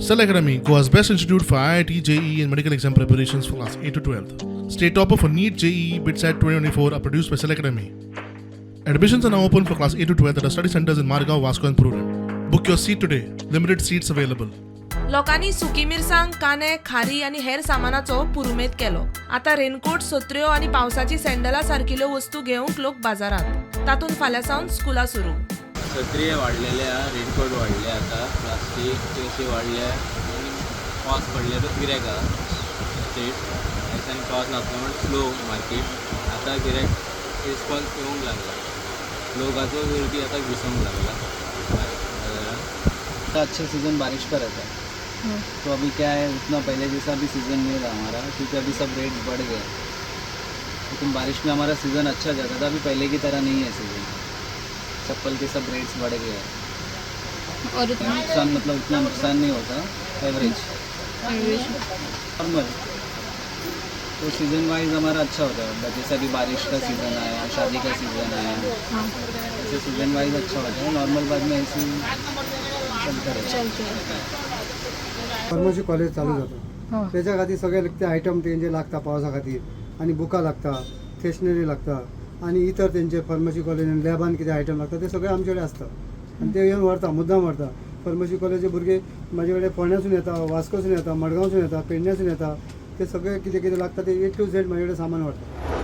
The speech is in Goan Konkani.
Cell Academy, Goa's best institute for IIT, JEE, and medical exam preparations for class 8 to 12. State topper for NEET, JEE, BITSAT 2024 are produced by Cell Academy. Admissions are now open for class 8 to 12 at our study centers in Margao, Vasco, and Prudent. Book your seat today. Limited seats available. लोकांनी सुकी मिरसांग, कांदे, खारी आनी हेर सामानाचो पुरुमेत केलो. आतां रेनकोट, सत्र्यो आनी पावसाची सँडलां सारकिल्यो वस्तू घेवंक लोक बाजारांत. तातूंत फाल्यां सावन स्कुलां सुरू. सत्रीय वाडलेले आहा, रेनकोट वाडले, आतां प्लास्टीक अशी वाडल्या आनी पावस पडल्यारूच गिऱ्हायक आहा. स्टेट ह्या दिसांनी पावस नासलो म्हण स्लो मार्केट. आतां गिऱ्हायक रिस्पॉन्स येवंक लागला. लोकांचो गर्दी आतां घुसोंक लागला बाजारात. अच्छा सीज़न बारिश का रहता है, तो अभी क्या है, उतना पहले जैसा भी सीज़न नहीं रहा हमारा, क्योंकि अभी सब रेट्स बढ़ गए. लेकिन बारिश में हमारा सीज़न अच्छा जाता था. अभी पहले की तरह नहीं है सीज़न. चप्पल के सब रेट्स बढ़ गए हैं. और नुकसान मतलब उतना नुकसान नहीं होता, एवरेज, नॉर्मल. तो सीज़न वाइज हमारा अच्छा होता है. जैसे अभी बारिश का सीज़न आया, शादी का सीज़न आया, ऐसे सीज़न वाइज अच्छा होता है. नॉर्मल बाद में ऐसे ही चलता रहता है. चलते. फार्मसी कॉलेज चालू जाता, त्याच्या खातीर सगळे ते आयटम तेंचे लागता पावसा खातीर आनी बुकां लागता, स्टेशनरी लागता आनी इतर तेंचे फार्मसी कॉलेज लॅबान कितें आयटम लागता, ते सगळे आमचे कडेन आसता आनी ते येवन व्हरता, मुद्दाम व्हरता. फार्मसी कॉलेजीचे भुरगे म्हाजे कडेन फोंड्यासून येता, वास्कोसून येता, मडगांवसून येता, पेडण्यासून येता. ते सगळे कितें कितें लागता ते ए टू झेड म्हाजे कडेन सामान व्हरता.